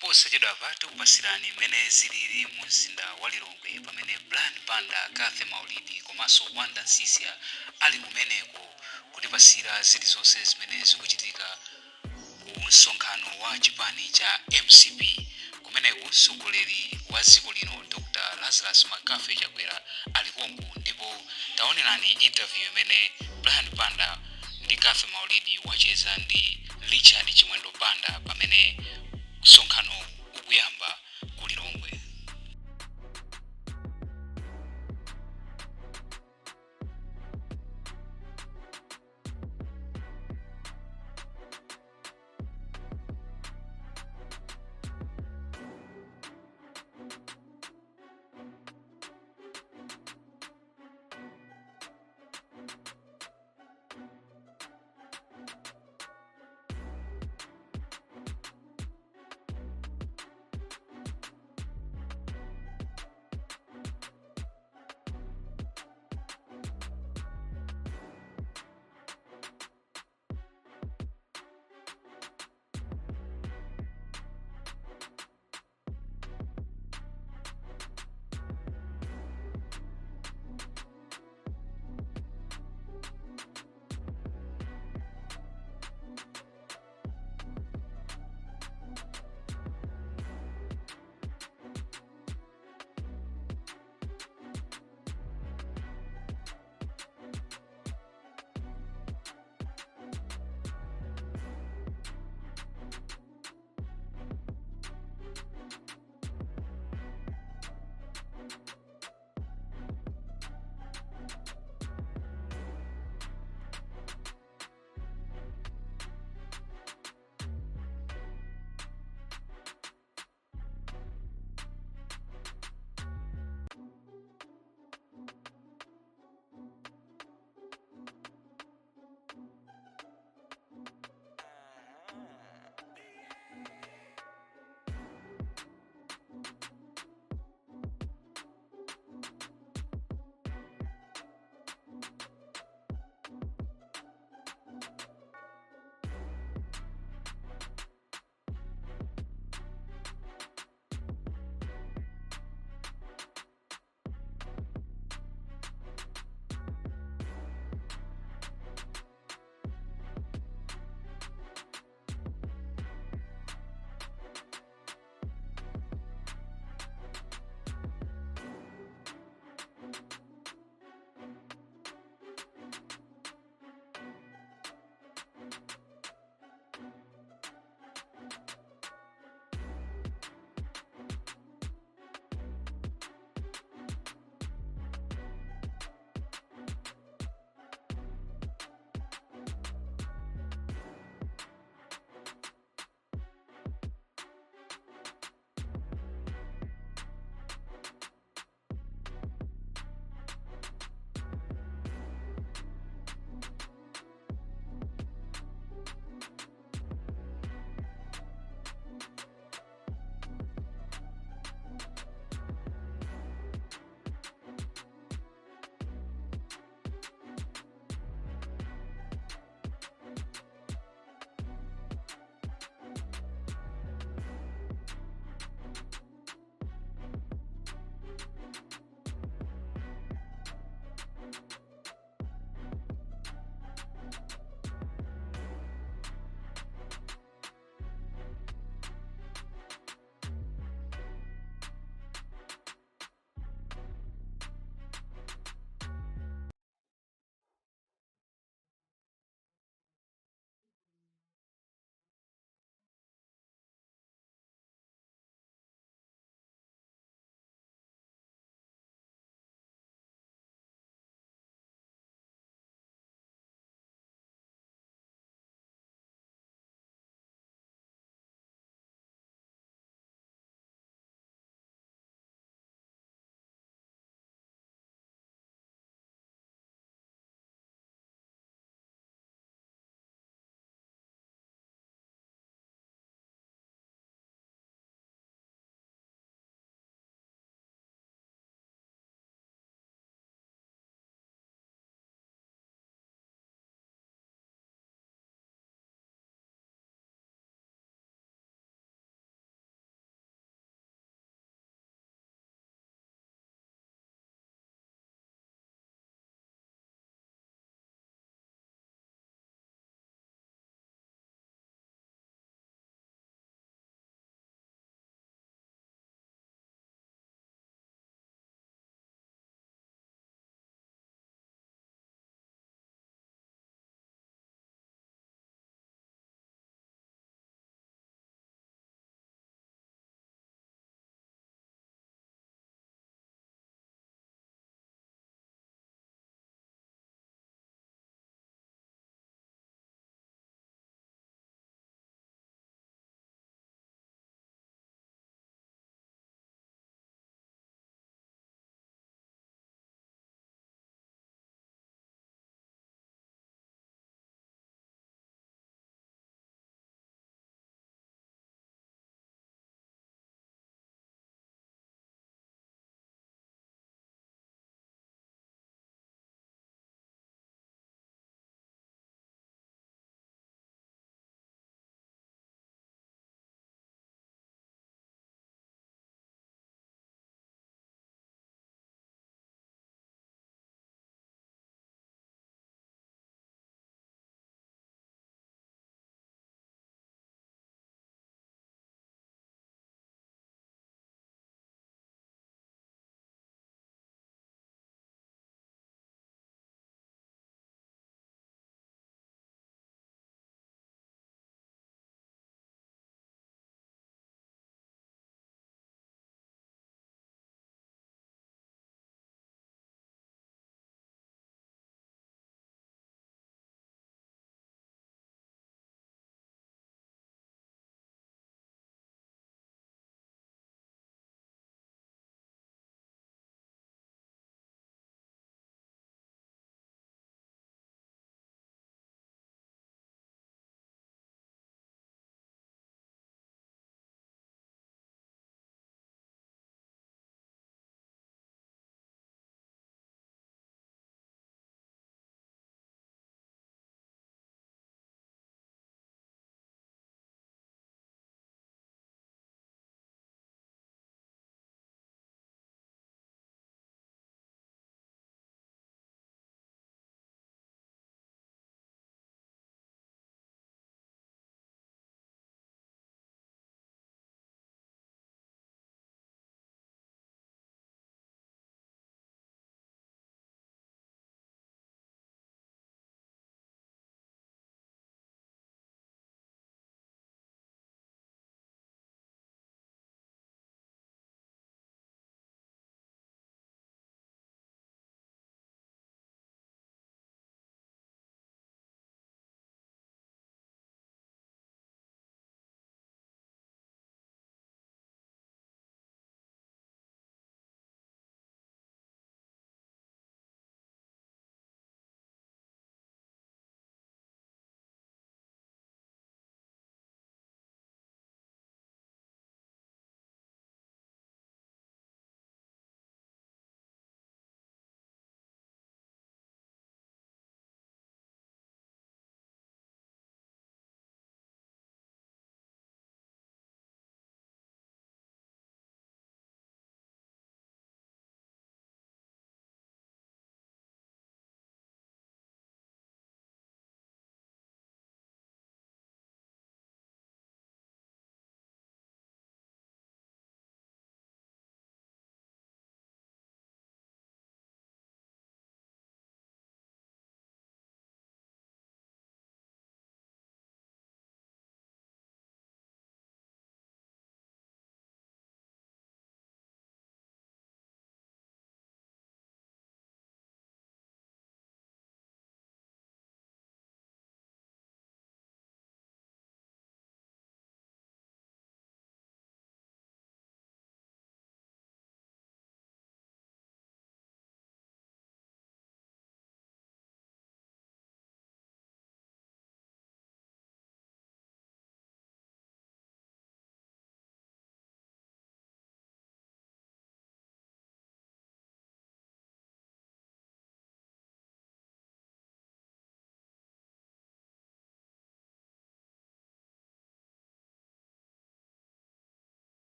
Posachedwapa tikupasirani mmene zilili mu mzinda wa Lilongwe pamene Brian Banda, Cathy Maulidi komanso Wonder Msiska ali kumeneko kutipasira zilizonse zimene zikuchitika ku msonkhano wa chipani cha mcp. Kumeneku mtsogoleri wa dziko lino Dr Lazarus McCarthy Chakwera ali konko ndipo taonerani interview imene Brian Banda ndi Cathy Maulidi wacheza ndi Richard Chimwendo Banda pamene msonkhanowu ukuyamba ku Lilongwe.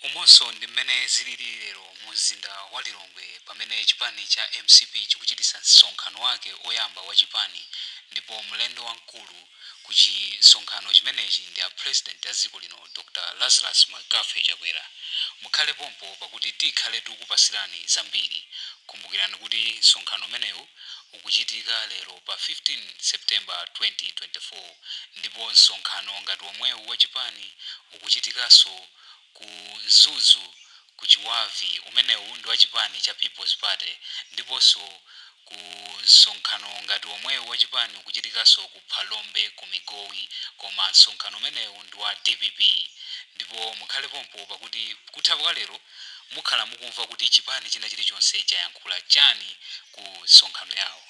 Umonso ndi mmene zilili lero mu mzinda wa Lilongwe, pamene chipani cha MCP chikuchititsa msonkhano wake oyamba wa chipani, ndipo mlendo wamkulu ku chisonkhano chimenechi ndi a President a dziko lino, Dr Lazarus McCarthy Chakwera. Mukhale pompo, pakuti tikhale tikukupasirani zambiri. Kumbukirani kuti msonkhano umenewu ukuchitika lero pa 15 September 2024, ndipo msonkhano ngati omwewu wa chipani ukuchitikanso ku Mzuzu, ku Chiwavi. Umenewu ndi wa chipani cha People's Party. Ndiponso ku msonkhano ngati omwewu wa chipani ukuchitikanso ku Phalombe, ku Migowi, koma msonkhano umenewu ndi wa DPP. Ndipo mukhale pompo, pakuti kutha kwa lero mukhala mukumva kuti chipani china chilichonse chayankhula chani ku msonkhano yawo.